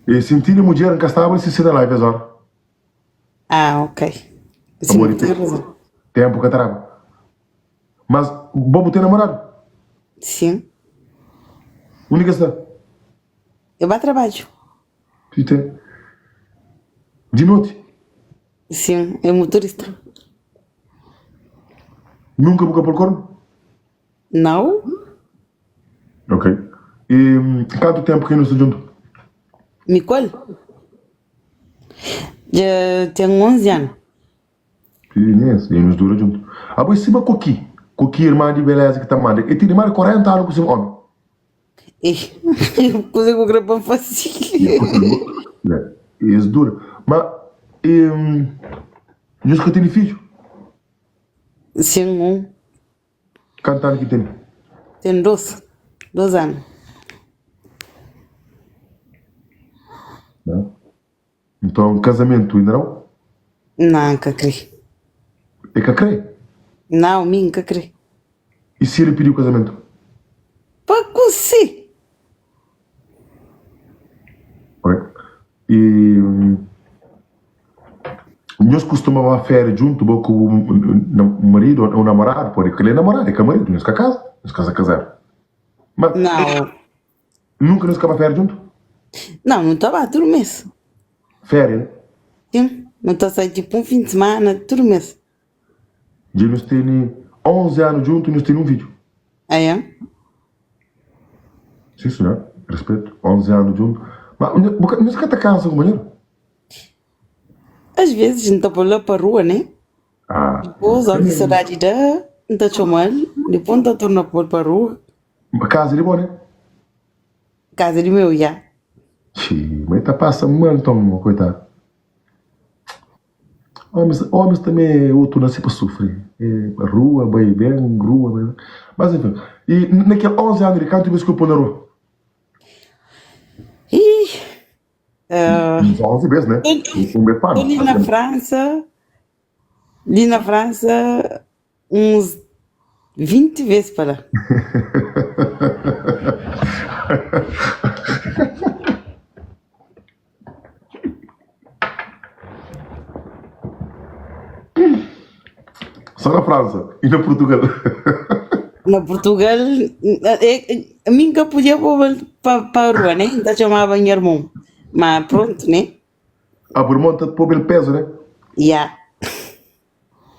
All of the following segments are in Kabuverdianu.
E si N tene mudjer N ka staba li sisti na live es ora. Ah, ok. Sim, Pamodi bu ten razon. Tempu ka ta daba. Mas bo bu ten namoradu? Sim. Undi ki el sta? El ba trabadju. Si ten. Di noti? Sim, é motorista. Nunka bu ka pô-l kornu? Nau. Ok. E kantu ténpu ki nhos sta djuntu? Mi ku el? Dja ten 11 anu. Inês, e nos dura djuntu. Abo é sima Koki. Koki, irman di Beleza ki ta manda. E tene más di 40 anu ku si omi. Eh, kuze ku kre pa N fase? E es dura. Ma, e, nhos ka tene fidju? Sin, un. Kantu anu ki tene? Ten dos. Dos anu. Nton, kazamentu inda nau? Nan, N ka kre. E ka kre? Nau, mi N ka kre. I si el pidiu kazamentu? Pa kuse? Ok. I nhos kustuma ba féria djuntu, bo ku bu maridu ô namoradu? Pode kel-li é namoradu, é ka maridu, nhos ka kaza, nhos kaza kazadu. Ma Nau. Nunka nhos ka ba féria djuntu? Nau, nu ta ba tudu mês. Féria, né? Sin, nu ta sai tipu un fin di simana tudu mês. Dja nhos tene 11 anu djuntu, nhos tene un fidju. Aia? Sin, sinhor. Respetu. 11 anu djuntu. Ma, nhos ka ta kansa kunpanheru? As vezis N ta pô-l la pa rua, né? Ah. Dipôs, óki sodadi da, N ta txoma-l, dipôs N ta torna pô-l pa rua. Kaza di bo, né? Kaza di meu, ya. Txi, ma e ta pasa mal nton, mo, koitadu. Omis, omis tanbe é otu nase pa sufri. É rua, bai ben, rua, bai ben. Mas enfin, i na kel 11 anu li, kantu bes ki bu pô na rua? Ih, Uns 11 bes, né? Un bes pa Tô anu. li na Fransa, li na Fransa uns 20 ves pa la. Só na França e na Portugal. Na Portugal, mi N ka podia poba pa, pa rua, né? N ta txomaba nha irmon. Ma pronto, né? Ah, bu irmon ta poba el pezu, né? Ya.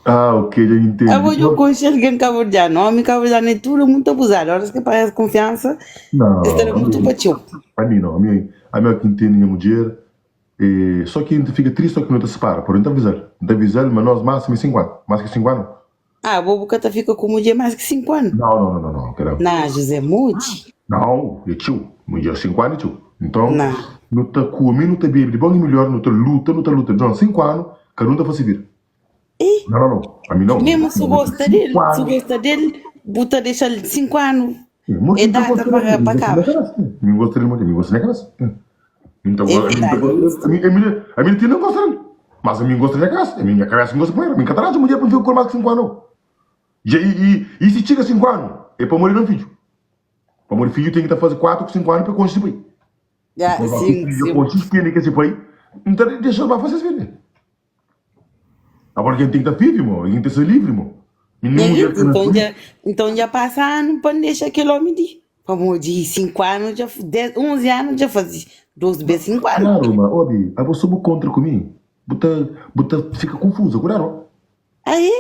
Ah, ok, dja N Abo intendi. dja konxe algen kabuverdianu? Omi kabuverdianu é tudu mutu abuzadu. Óras ki pa es kunfiansa, es ta da Não, mutu pa txeu. ami não, ami, ami é ki N tene nha mudjer, e só ki N ta fika tristi óki nu ta sipara, pur N ta aviza-l, N ta aviza-l ma nos másimu é 5 anu, más ki 5 anu. Ah, bo bu ka ta fika ku mudjer más ki 5 anu? Não, não, não, não, não, kela. Nah, José, modi? Não, é txeu, mudjer 5 anu é txeu. Nton, Nah. nu ta kume, nu ta bebe di bon i midjor, nu ta luta, nu ta luta, nton 5 anu, kada un ta fase vida. Ih, Não, não, não. A mi não. mesmo se gosta del, 5 se anu. gosta del, bu ta dexa-l 5 anu Mo é ki ta data gosta pa, dele? pa Mi gosta kaba. na cabeça. Mi gosta dele, mo ki mi gosta na cabeça. Mi ta É gosta, mi ta verdade. gosta. A mi, a mi, a mi ti não gosta dele. Mas a mi gosta na cabeça. A minha cabeça não gosta primeiro. Mi ka ta arranja mulher pa mi fica com mais que 5 anos. E, e, e, e se chega 5 anos, é pa morrer um filho. Pa morrer filho tem que ta fazer 4 ou 5 anos para conhecer pai. Ya, Depois, sim, filho sim. conhecer quem é que esse pai, não tá deixa ele fazer vida. Agora quem tem que estar vivo, irmão. Quem tem que ser livre, irmão. Nha Nenhum mulher gente, que então nasce dja, então dja pasa anu pa N dexa kel omi di. Pamodi 5 anu dja, 10, 11 anu dja fazi 12 bes 5 anu. Claro, ma obi, abo so bu kontra ku mi, bu ta bu ta fika konfusa, kudadu. Aê?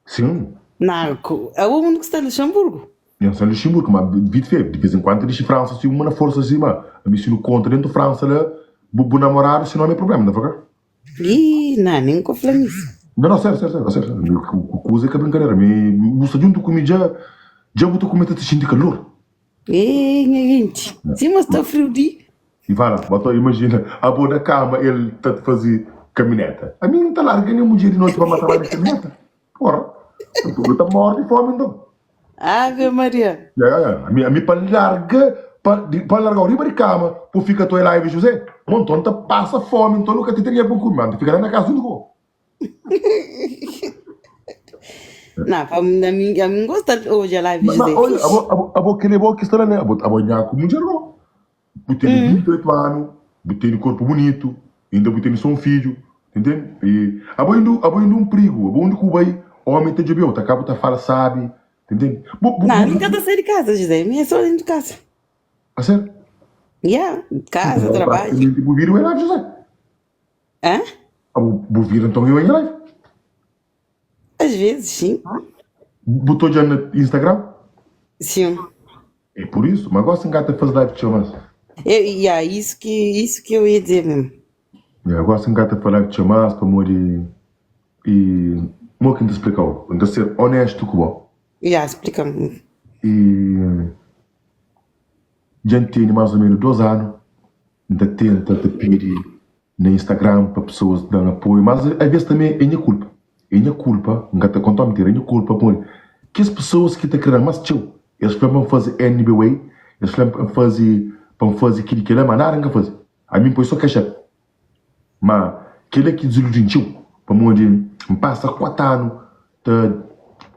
Sim. Na, ku, abo mundu ki sta Luxemburgo? Nha sta Luxemburgo, ma vit fe, di vez en kuandu ta dixi Fransa si uma na forsa si, ma ami si nu kontra dentu Fransa la, bu bu namoradu si nomi é problema, nta fla ka? Ih, na, nen ko fla-m isu. Não, não, sério, sério, sério, sério. Mi, ku- Kuza é ka brincadeira. Mi, bu sta djuntu ku mi dja, dja bu ta kumesa ta xinti kalor. Ê, nha genti, sima sta friu di. I fala, ba ta imajina, abo na kama el ta faze kamineta. Ami N ta larga nha mudjer di noti pa mata ba na kamineta. Porra, bu ta morre di fomi nton. Ave Maria. Ya, ya, ya. Ami, ami pa larga, pa, di, pa largau riba di kama, bu fika toi live José. Mo nton ta pasa fomi, nton nu ka ti ten dinheru pa kume, ma N ta fika la na kasa juntu ku bo. Na, pa mi, ami, ami N gosta di odja live Ma, ma José, oja, fixe. abo, abo, abo kile bo ki sta la, ne? Abo, abo nhaku mudjer go. Bu tene 28 anu. Bu tene korpu bunitu, inda bu tene so un fidju, ntende? I abo inda, abo inda un prigu, abo undi ku bu bai, omi ta djobeu, ta kaba ta fala sabi, ntende? Bu, bu, Não, bu, nunca ta sai de casa, José. Mi é só dentro de casa. a sério? Yeah, casa, Então, trabalho. praticamente bu vida é live, José. Hã? Abo, bu vida então é live. Às vezes, sim. Bu ta odja na Instagram? Sim. É por isso, mas gosi N ka ta faze live txeu mas. Eu, yeah, isso que, isso que eu ia dizer mesmo. Yeah, gosi N ka ta faze live txeu mas pamodi e mo ki N ta splikau? N ta ser onestu ku bo. Yeah, explica-me. E dja N tene mais ou menos 2 anu N ta tenta ta pidi na Instagram pa pessoas dan apoio, mas a vez também é nha culpa, é nha culpa, N ka ta conta mentira, é nha culpa pamodi kes pessoas ki ta kre-m mas txeu, es fla-m pa N faze NBWay, es fla-m pa N faze, pa N faze kili kila, ma nada N ka faze, ami N poi so cash app, ma kila ki diziludi-m txeu, pamodi N pasa 4 anu ta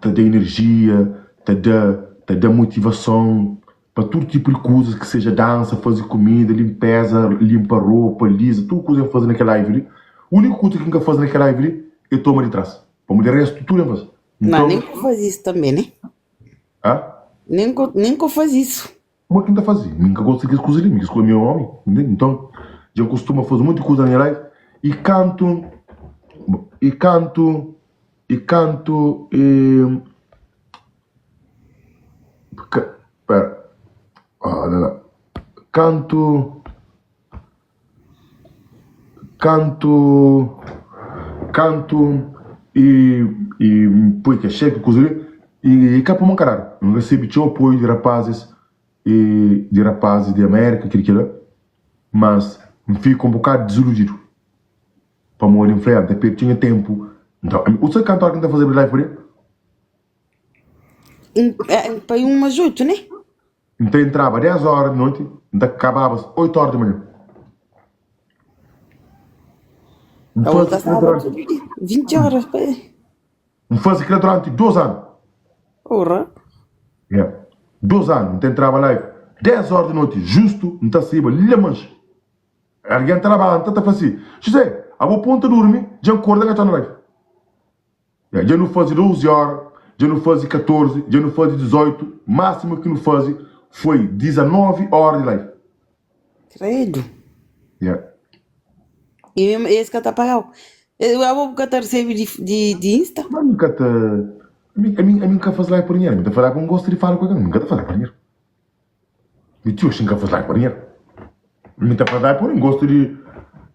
ta da energia, ta da ta da motivason pa tudu tipu di kuzas ki seja dansa, faze kumida, linpeza, linpa ropa, liza, tudu kuza N faze na kel live li. Uniku kuza ki N ka faze na kel live li é toma di tras, pamodi restu tudu N faze. Má Nton, nen ku faze isso tanbê, né? ha? Nen ku, nen ku faze isso. Kuma ki N ta faze? Mi N ka gosta di kes kuza li, mi kes kuza mi é omi, ntende? Nton, dja N kustuma faze monti kuza na nha live i kantu, i kantu, i kantu e. Pera, olha la. Kantu, kantu, kantu i i poi kes xefi kuza li i i ka pa mankaradu. N resebe txeu apoiu di rapazis i di rapazis di Amérika kil kila, mas N fika un bokadu diziludidu pamodi N fla, ya N ta perde txeu nha ténpu. Nton, ami, u sabe kantu óra ki N ta fazeba live pa dia? Pa un mas 8, né? N ta entraba 10 óra di noti, N ta kababa 8 óra di manhan. N A outra faze kila staba duranti, tudu dia, 20 horas pa N faze kila duranti 2 anu. Porra. Yeah. 2 anu, N ta entraba live 10 óra di noti, justu, N ta saiba la manxe. Algen ta labanta, ta fla si, José, abo pô-m ta durmi, dja N korda N ka txoma na live. Dja nu faze 12 óra, dja nu faze 14, dja nu faze 18, másimu ki nu faze foi 19 óra di live. Credo. Yeah. E mesmo esse ka ta pagau. Abo bu ka ta recebe di, di, di Insta? Mas mi ka ta. Ami, ami, ami ka faze live pa dinheru. Mi ta faze live pa N gosta di fala ku algen. Mi ka ta faze live pa dinheru. Mi ti oxi N ka faze live pa dinheru. Mi ta faze live pur N gosta di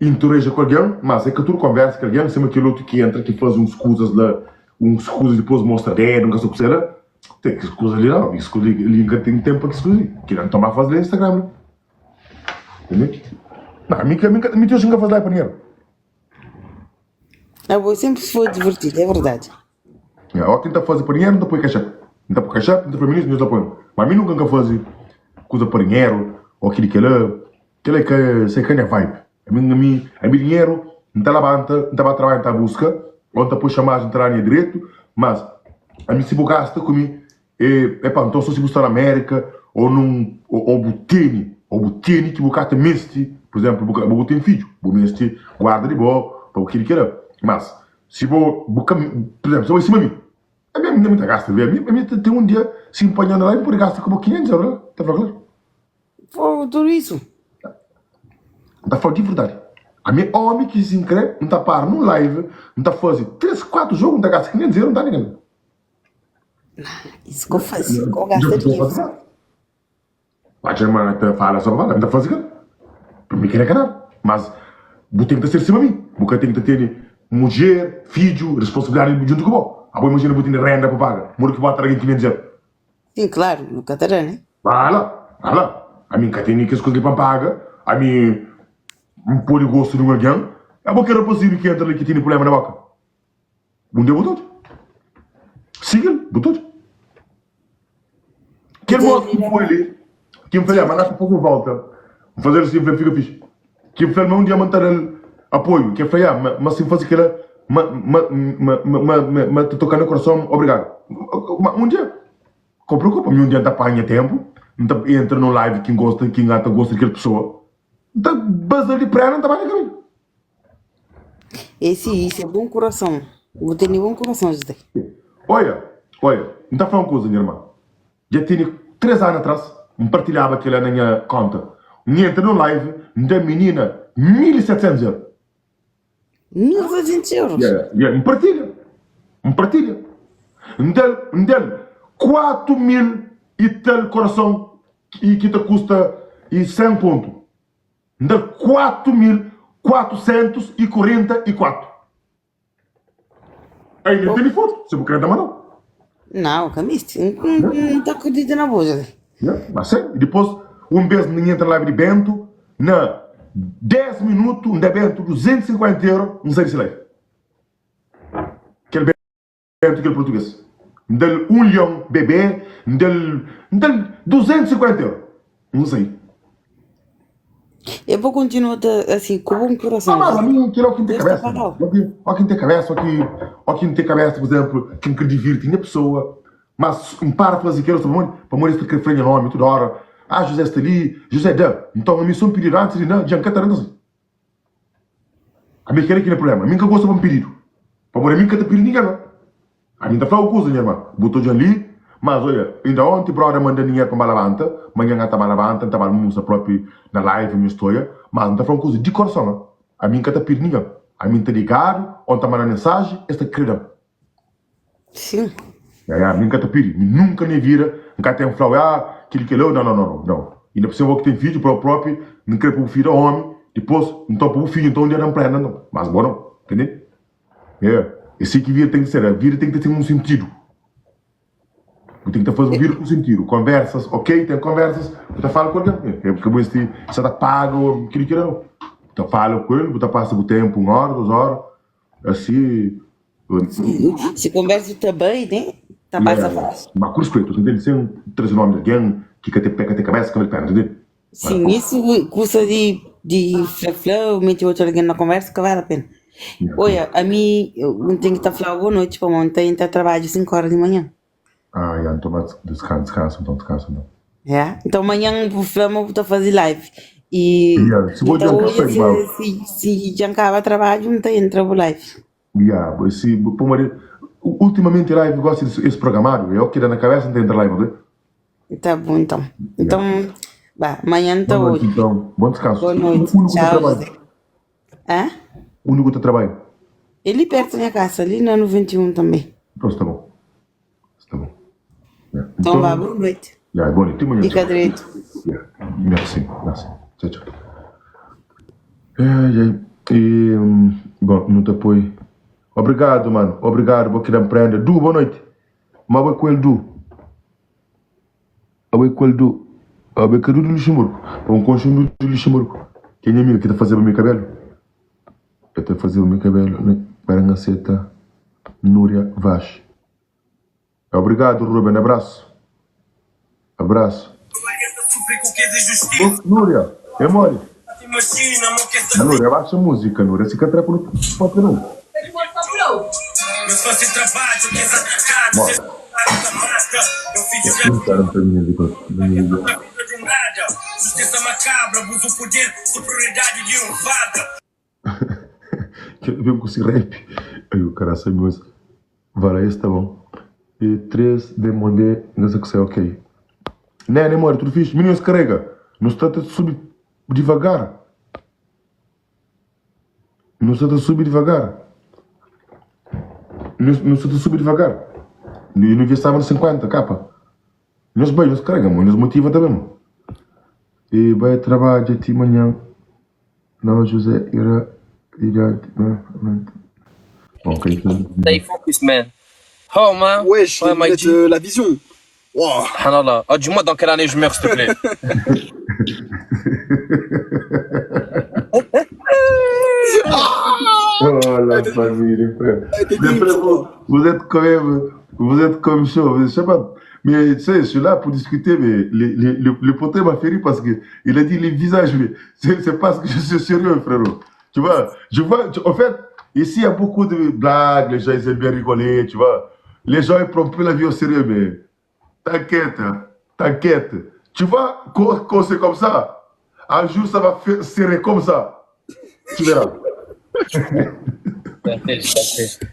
interaji ku algen, mas é ka tudu konversa ku algen, sima kel otu ki entra ki faze uns kuzas la, uns kuzas dipôs mostra dedu, N ka sabe kuzê la. Ten kes kuzas li la, kes kuzas li N ka ten tenpu pa kes kuzas li. Kila N ta ba faze la Instagram la. Entende? Nah, mi ka, mi ka, mi ti oxi N ka faze live pa dinheru. Abo sempre foi divertido, é verdade. Ó ki N ta faze pa dinheru, N ta poi cash-app. N ta poi cash-app, N ta fla minis, nhos ta poi. Ma mi nunka N ka faze kuza pa dinheru ô kili kela. Kela é ka, se ka nha vibe. Ami, ami, ami dinheru, N ta labanta, N ta ba trabadja, N ta buska, ô N ta poi xamagem, N ta da nha diretu. Mas ami si bu gasta ku mi, é, epa, nton so si bu sta na Amérika ô nun, ô bu tene, ô bu tene ki bu ka ta meste, pur izénplu, bu ka, bu ten fidju, bu meste guarda di bo pa bu kili kela. Mas Si bo bu ka por exemplo, si bo é sima mi, ami ami mi ta gasta ve, ami ami ten un dia si N panha na live N pode gasta ku bo 500 euro la, ta fla kla. Fogo tudo isso. N ta fla di verdadi, ami é omi ki si N kre N ta para nun live N ta fazi 3, 4 jogo N ta gasta 500 euro N ta anda kela. Isso que eu faço, que eu gasto dinheiro. Atxa ma ta fala so pa fala, N ta faze kel pa mi kre ka nada. Mas bu ten ki ta ser sima mi, bu ka ten ki ta tene mudjer, fidju, responsabilidadi djuntu ku bo. Abo imajina bu tene renda pa paga, modi ki bu ba ta da algen 500 eru? Sim, klaru, bu ka ta da, ne? Ala, ala, ami N ka tene kes kuza li pa N paga, ami N pode gosta di un algen. Abo ki rapazinhu ki entra li ki tene prublema na boka? Un dia bu ta odja. Siga-l, bu ta odja. Kel mosi ki foi li, ki N fla-l, ma na ta faze volta, N faze-l si, N fla-l, fika fixi. Ki N fla-l ma un dia ma N ta da-l apoiu, ki el fla, ya, ma, ma si N faze kila, ma, ma, ma, ma, ma, ma, ma ta toka na korason, obrigadu. Ma un dia, ka bu preokupa, mi un dia N ta panha tenpu, N ta entra nun live ki N gosta, ki N ata gosta di kel pesoa. N ta baza-l di prenda, N ta ba nha kaminhu. É si, isso é bom coração. Bu tene bom coração, José. Oia, oia, N ta fla un kuza, nha irman. Dja tene 3 anu atras, N partilhaba kila na nha konta. N entra nun live, N da minina 1700 euro. 1700 euros? Yeah, yeah, N partilha, N partilha. N da-l, N da-l 4000 i tal korason ki ki ta kusta i 100 kontu. N da-l 4444. Ai, nem tene foto, se bu kre N ta manda-u. Nau, ka misti. N, N, N ta akredita na bo, José. Yeah, mas sério. E dipôs, un bês N entra na live di Bento, na 10 minutu N da Bento 250 euro, N sai di se live. Kel Bento, kel português. N da-l un lion bebê, N da-l, N da-l 250 euro. N sai. Eu vou continuar ta, assim, com bom coração. Ah, mas a mim, aquilo é o que tem Deus tá cabeça. pagado. O que, o que tem cabeça, o que, o que tem cabeça, por exemplo, que me divirte, minha pessoa. Mas um para fazer aquilo, para morrer, para querer nome toda hora. Ah, José está ali, José dá. Então, a mim só um pedido antes de não, já não assim. A mim quer aquele problema. A mim que gosta de um pedido. Para morrer, a mim que te pedido ninguém, não. A mi ta fla-u kuza, nha irma, bu ta odja-m li, mas odja, inda onti broda manda dinheru pa N ba labanta, manhan N ta ba labanta, N ta ba almusa propi na live mi stoia, mas N ta fla un kuza di korason, ami N ka ta pidi ningen, ami N ta ligadu o N ta manda mensaji, es ta kre da-m. Sim. Ya, ya, mi N ka ta pidi, mi nunka na vida N ka ten fla-u, ah, kili kila, nau, nau, nau, nau. Inda por sima bo ki ten fidju, propi propi, N kre pa bu fidju da omi, dipos, nton pa bu fidju, nton un dia da-m prenda, nton, mas bo nau, ntende? É, é si ki vida ten ki ser. Vida ten ki ten un sentidu. Bu ten ki ta faze bu vida ku sentidu. Konversas, ok, ten konversas, bu ta fala ku algen. É, é ka bu meste sa ta paga ô kili kila nau. Bu ta fala ku el, bu ta pasa bu tenpu un óra, dus óra, asi. Si konversa ta bai, né? Ta pasa fásil. Ma ku respetu, ta ntende? Sen traze nomi di algen ki ka ten pé, ka ten kabesa, ka ten perna, ta ntende? Sim, isso kusa di di fla fla ou mete outro alguém na conversa ka vale a pena. Oia, a mi eu tenho que ta fla boa noite pamodi N ta entra trabalho 5 horas di manhã. Ah, ya, nton ba deskansa, deskansa nton, deskansa nton. Ya, então manhã bu fla ma bu ta faze live e Ya, si N bo ta dja odja ka se ba. se se dja N kaba trabalho N ta entra bu live. Ya, si pamodi ultimamente live gosi es programadu, é o ki da na kabesa N ta entra live, ok? Tá bom então. Ya. Então, vá, amanhã Boa tá noite hoje. então, bom descanso. Boa noite. Undi ku ta Tchau, trabalha? José. Hã? Undi ku ta trabalha? É ali perto da minha casa, ali na 91 também. Então sta bom, sta bom. Ya. Então vá, Então, boa noite. ya, boa noite. Ti manhã. Fica direito. Ya. Merci, merci. Tchau, tchau. Ai, ai. E, bom, nu ta poi. Obrigado, mano. Obrigado, bo ki da-m prenda. Du, boa noite. Ma bai ku el, Du. Abo é kual du? Abo é ka du di Luxemburgo? Pa N konxe un du di Luxemburgo ki é nha amiga ki ta fazeba mi kabelu. El ta fazeba mi kabelu na para N aseta Núria Vaz. Obrigadu Ruben, abrasu. Abrasu. Núria, é modi? Ah, Núria, abaixa múzika, Núria, si ka trepa nu papia não. Modi? Kel ben ku si rap. Ai o cara sabe mas Vara es ta bom. E 3 de monde nessa que sai ok. Né né mori tudo fixe. Meninos carrega. Nu sta ta subi devagar. Nu sta ta subi devagar. Nu, nu sta ta subi devagar. Nu, nu estava no 50 capa. Nhos bai, nhos carrega, mo, nhos motiva também, mo. E bai trabadja ti manhã. Não, José irá ligar. Bom, quem tem. Stay focused, man. Oh, man. Wesh, Ouais, les my lunettes, G. la vision. Wow. Subhanallah. Ah, dis-moi dans quelle année je meurs, s'il te plaît. Oh la famille, les frères. Ah, t'es Les terrible, frères, ça. vous, vous êtes quand même, vous êtes comme chaud. Je sais pas. Mais tu sais, je suis là pour discuter, mais le poteau m'a fait rire parce que il a dit les visages, mais c'est parce que je suis sérieux, frérot. Tu vois, je vois, en fait, ici, il y a beaucoup de blagues, les gens, ils aiment bien rigoler, tu vois. Les gens, ils prennent plus la vie au sérieux, mais t'inquiète, hein, t'inquiète. Tu vois, quand, quand c'est comme ça, Un jour ça va serrer comme ça. Tu verras.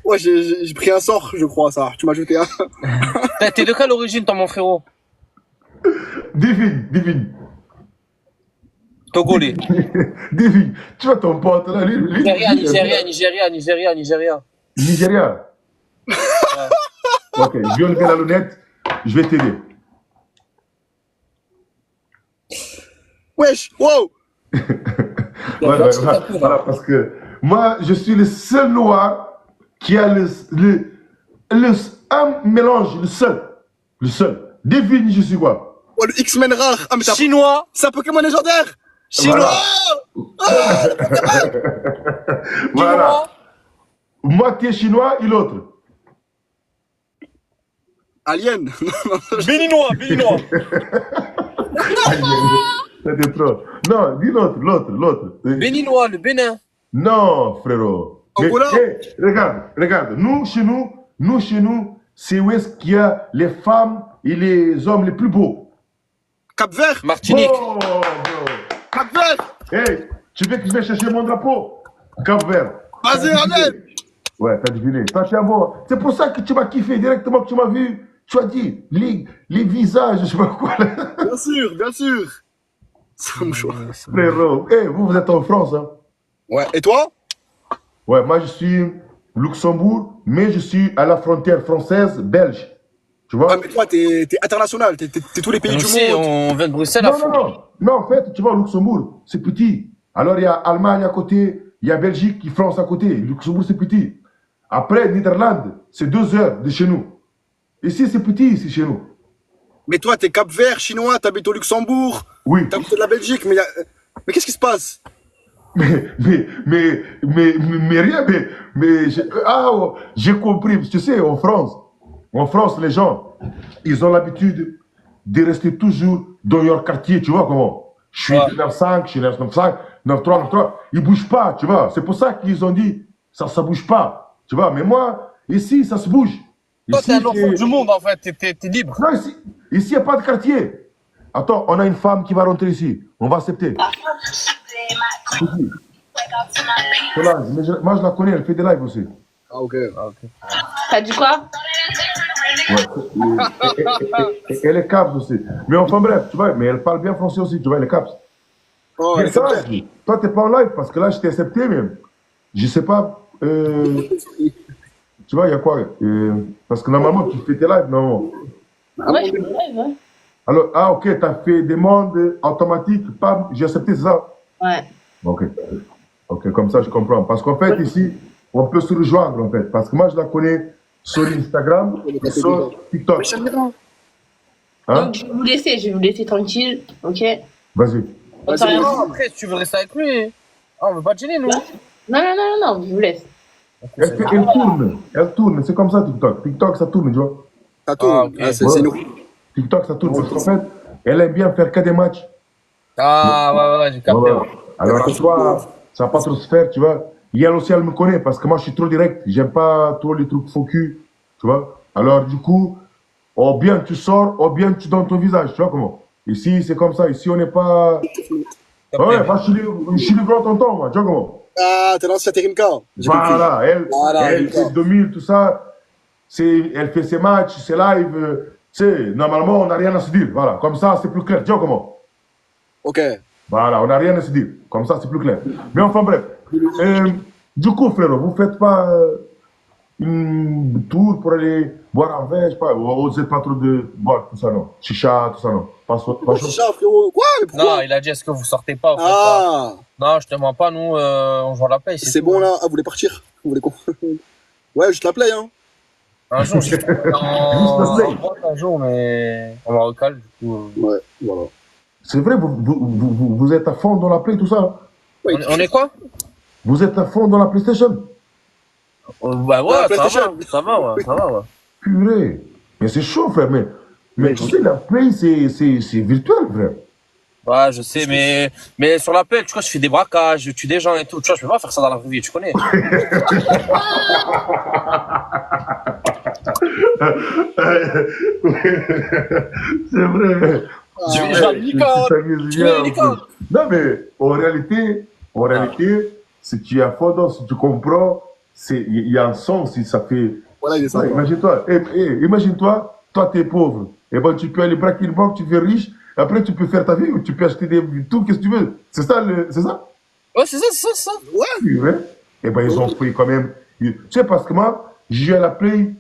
Ouais, j'ai pris un sort, je crois, ça. Tu m'as jeté un. T'es de quelle origine, toi, mon frérot? Devine, devine. Togolais. Devine. Tu vois ton pote là, lui, lui, Nigeria, lui, Nigeria, Nigeria, Nigeria, Nigeria. Nigeria. Ok, je vais enlever la lunette. Je vais t'aider. Wesh, wow. Voilà, voilà, voilà, parce que moi, je suis le seul noir qui a un mélange, le seul. Le seul. Devine, je suis quoi? Oh, le X-Men rare. Ah, mais t'as- Chinois. C'est un Pokémon légendaire. Chinois. Voilà. Chinois. Moi, tu es chinois et l'autre. Alien. Béninois, Béninois. C'était trop. Non, dis l'autre, l'autre, l'autre. Béninois, le Bénin. Non, frérot. Mais, Angola. hey, regarde, regarde. Nous, chez nous, nous, chez nous, c'est où est-ce qu'il y a les femmes et les hommes les plus beaux. Cap Vert. Martinique. Oh, bro. Cap Vert. Hey, tu veux que je vais chercher mon drapeau? Cap Vert. Vas-y, ramène. Ouais, t'as deviné. Toi, tu es un bon. C'est pour ça que tu m'as kiffé directement que tu m'as vu. Tu as dit les visages, je sais pas quoi. Bien sûr, bien sûr. C'est mon choix. Frérot. Hey, vous, vous êtes en France, hein? Ouais. Et toi? Ouais, moi, je suis Luxembourg, mais je suis à la frontière française, belge. Tu vois? Ah, mais toi, t'es international. T'es tous les pays Nous du aussi, monde. on vient de Bruxelles à Non, non, fond. non. Non, en fait, tu vois, au Luxembourg, c'est petit. Alors, il y a Allemagne à côté, il y a Belgique, France à côté. Luxembourg, c'est petit. Après, Netherlands, c'est 2 heures de chez nous. Ici, c'est petit, ici, chez nous. Mais toi, t'es Cap Vert, chinois, t'habites au Luxembourg, Oui. t'es à côté de la Belgique, mais, mais qu'est-ce qui se passe? Mais rien, mais j'ai, ah, oh, j'ai compris. Tu sais, en France, les gens, ils ont l'habitude de rester toujours dans leur quartier, tu vois comment? Je suis Ouais. 9-5, je suis 9-5, 9-3, 9-3. Ils bougent pas, tu vois. C'est pour ça qu'ils ont dit, ça, ça bouge pas, tu vois. Mais moi, ici, ça se bouge. Toi, Ici, t'es un enfant c'est- du monde, en fait. T'es libre. Non, ici, ici, il n'y a pas de quartier. Attends, on a une femme qui va rentrer ici. On va accepter. Solange, mais moi, je la connais, elle fait des lives aussi. Ah, ok. T'as dit quoi? Ouais. Elle est caps aussi. Mais enfin bref, tu vois, mais elle parle bien français aussi, tu vois, elle est caps. Oh, Mais elle est ça, Cap Vert. toi, t'es pas en live parce que là, je t'ai accepté, mais je sais pas. Tu vois, il y a quoi? Parce que normalement, tu fais tes lives, non? Ouais, je fais live, ouais. Alors, ah, ok, t'as fait demande automatique, pam, j'ai accepté, c'est ça? Ouais. Ok. Ok, comme ça, je comprends. Parce qu'en fait, ici, on peut se rejoindre, en fait. Parce que moi, je la connais sur Instagram et sur TikTok. Hein? Donc, je vais vous laisser, je vais vous laisser tranquille, ok? Vas-y. Bonne soirée. Non, après, si tu veux rester avec lui, ah, on veut pas te gêner, nous. Non, non, non, non, non, je vous laisse. Elle, elle tourne, elle tourne, c'est comme ça TikTok. TikTok, ça tourne, tu vois. Ça tourne. Ah, ok. Ah, c'est une roue. TikTok, ça tourne. Parce qu'en fait, elle aime bien faire que des matchs. Ah, ouais, ouais, j'ai capté. Voilà. ouais. Alors, à toi, ça va pas trop se faire, tu vois. Et elle aussi, elle me connaît parce que moi, je suis trop direct. J'aime pas trop les trucs faux cul, tu vois. Alors, du coup, ou bien tu sors, ou bien tu donnes ton visage, tu vois comment. Ici, c'est comme ça. Ici, on n'est pas. Ouais, moi, je suis le grand tonton, moi, tu vois comment. Ah, t'es l'ancien Terimka. J'ai compris. Voilà, elle, Voilà, elle Rimka. fait 2000, tout ça. Elle fait ses matchs, ses lives. Tu sais, normalement, on n'a rien à se dire. Voilà, comme ça, c'est plus clair. Tu vois comment? Ok. Voilà, on n'a rien à se dire. Comme ça, c'est plus clair. Mais enfin, bref. Du coup, frérot, vous ne faites pas une tour pour aller boire un verre, je sais pas. Vous n'êtes pas trop de boire, tout ça, non. Chicha, tout ça, non. Pas pas chaud. Chicha, frérot. Quoi? Mais pourquoi? Non, il a dit, est-ce que vous sortez pas, vous faites pas. Ah, Non, je te mens pas, nous, on joue à la play. c'est tout. bon là. Ah, vous voulez partir? Vous voulez quoi? Ouais, juste la play, hein. Un jour, j'ai Juste la play. en boîte un jour, mais on m'a recalé, du coup. Ouais, voilà. C'est vrai, vous êtes à fond dans la play, tout ça. Ouais, On est quoi? Vous êtes à fond dans la PlayStation. Bah ouais, La ça va, PlayStation. ça va, ouais, ça va, ouais. Purée. Mais c'est chaud, frère. Mais tu sais, la play, c'est virtuel, frère. Ouais, je sais, mais sur la play, tu vois, je fais des braquages, je tue des gens et tout. Tu vois, je peux pas faire ça dans la vraie vie, tu connais. C'est vrai. Je vais, je vais à Tu licorne. t'amuses Je vais à bien en licorne. plus. Non, mais en réalité, en réalité, si tu es à fond, dedans, si tu comprends, c'est, il y a un sens, si ça fait. Voilà, il est Ouais, sympa. imagine-toi, eh, eh, imagine-toi, toi, tu es pauvre. Eh ben, tu peux aller braquer une banque, tu deviens riche. Après, tu peux faire ta vie ou tu peux acheter des, tout, qu'est-ce que tu veux. C'est ça, le, c'est ça? Ouais, c'est ça, c'est ça, c'est ça. Ouais. Oui, ouais. Eh ben, ils ont pris quand même. Tu sais, parce que moi, j'ai joué à la Play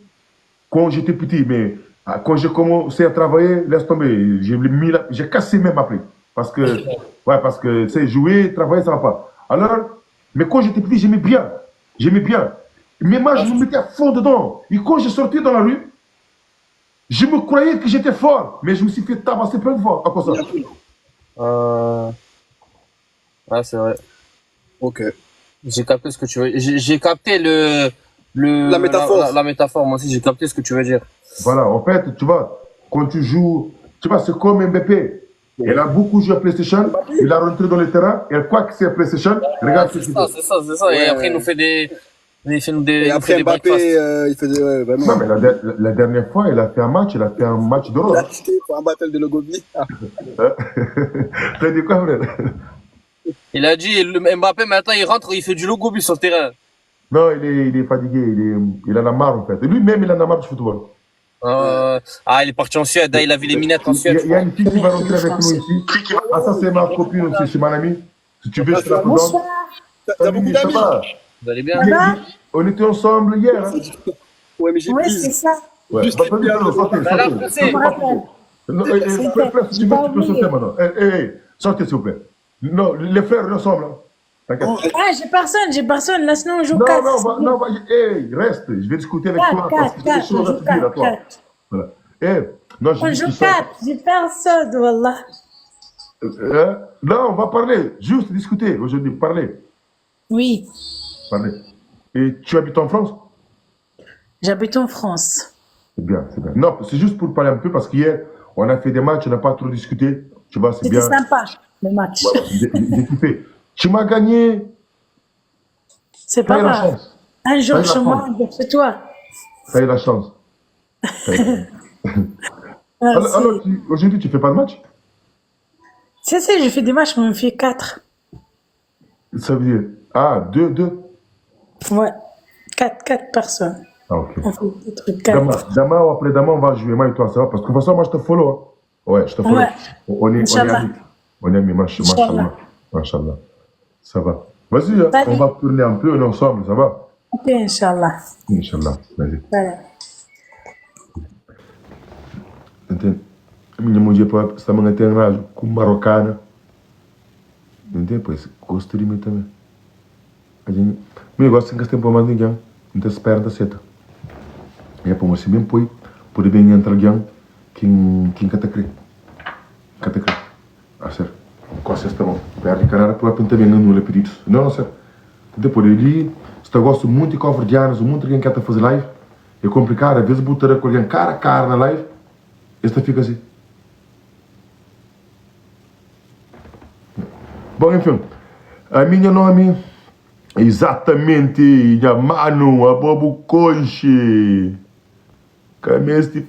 quand j'étais petit, mais ah, quand j'ai commencé à travailler, laisse tomber. J'ai mis la- j'ai cassé même ma Play. Parce que, ouais, parce que, tu sais, jouer, travailler, ça va pas. Alors, mais quand j'étais petit, j'aimais bien. J'aimais bien. Mais moi, je me mettais à fond dedans. Et quand j'ai sorti dans la rue, je me croyais que j'étais fort, mais je me suis fait tabasser plein de fois à cause de ça. Euh... Ouais, c'est vrai. Ok. J'ai capté ce que tu veux. J'ai j'ai capté le, le, La métaphore. La, la métaphore, moi aussi, j'ai capté ce que tu veux dire. Voilà, en fait, tu vois, quand tu joues, tu vois, c'est comme Mbappé. Il a beaucoup joué à PlayStation, il a rentré dans le terrain, et quoi que c'est PlayStation, regarde ce C'est qu'il ça, fait. c'est ça, c'est ça. Et Ouais. après, il nous fait des, il fait nous des, Et il nous fait après, des breakfasts. Mbappé, euh, il faisait, ouais, Non, vraiment. mais la, la- la dernière fois, il a fait un match, il a fait un match Il d'or. a acheté pour un battle de Logobi. T'as dit quoi, frère Il a dit, le Mbappé, maintenant, il rentre, il fait du logo sur le terrain. Non, il est, il est fatigué, il, est, il en a marre, en fait. Et Lui-même, il en a marre du football. Euh, ah, il est parti en Suède, ah, il a vu les minettes en Il y Suède. a, il y a une fille qui va rentrer avec nous Français. ici. Ah, ça, c'est ma copine aussi, c'est mon amie. Si tu veux, je te la présente. Bonsoir, T'as t'as beaucoup Salut, ça d'amis. va Vous allez bien? ça va On était ensemble hier. Hein. Ouais, mais j'ai Oui, pris. c'est ça. Ouais. Juste Bah, vas-y, les non, sortez, Bah, là, sortez. français. Je me rappelle. Non, eh, eh, frère, frère, si tu veux, J'ai pas tu peux oublié. sauter maintenant. Eh, eh, eh, sortez, s'il vous plaît. Non, les frères, nous ensemble. Hein. T'inquiète. Oh, Ah, j'ai personne, j'ai personne. Là, sinon, on joue Non, 4. non, va, non, va, eh, reste. Je vais discuter avec 4, toi parce 4, que j'ai des 4, on choses à joue te dire à 4, toi. 4. Voilà. Eh, non, je On dis joue qu'ils sortent. 4, j'ai personne, wallah. Euh, non, on va parler. Juste discuter aujourd'hui. Parler. Oui, Parler. Et tu habites en France j'habite en France. C'est bien, c'est bien. Non, c'est juste pour parler un peu parce qu'hier, on a fait des matchs, on n'a pas trop discuté. Tu vois, c'est C'était bien. sympa, le match. Ouais, J'ai j'ai kiffé. Tu m'as gagné. C'est T'as pas eu la grave. chance. Un jour T'as eu la chez moi, chance. un jour chez toi. T'as eu la chance. T'as eu- Alors, Merci. alors, tu- aujourd'hui, tu fais pas de match Si, si, j'ai fait des matchs, mais on me fait 4. Ça veut dire. Ah, deux, deux. Ouais, 4, 4 personnes. Ah, ok. On fait des trucs Dama, 4. dama ou après dama, on va jouer, moi et toi, ça va Parce que de toute façon, moi, je te follow. hein. Ouais, je te follow. Ouais. On est, on est Inch'Allah. amis. On est amis, mach- Inch'Allah. machallah. Machallah. Ça va. Vas-y, hein, Salut. on va tourner un peu, on est ensemble, ça va Ok, Inch'Allah. Inch'Allah. Vas-y. Voilà. Entende? A minha mulher está me entendendo com marocana. Entende? Pois, gosto de mim também. A gente, me gosta que tempo mais ninguém, não te espera da seta. É para você bem põe, pode bem entrar alguém quem quem cata cre. Cata cre. A ser. Com esta bom. Perde canara para pintar bem não lhe pedidos. Não, não ser. Depois ali, se gosto muito de covardianos, muito alguém quer fazer live, é complicado, às vezes botar com alguém cara a cara na live, esta fica assim. Bom, enfim, a minha nome é exatamente minha mano, a Bobo Conche. Cameste.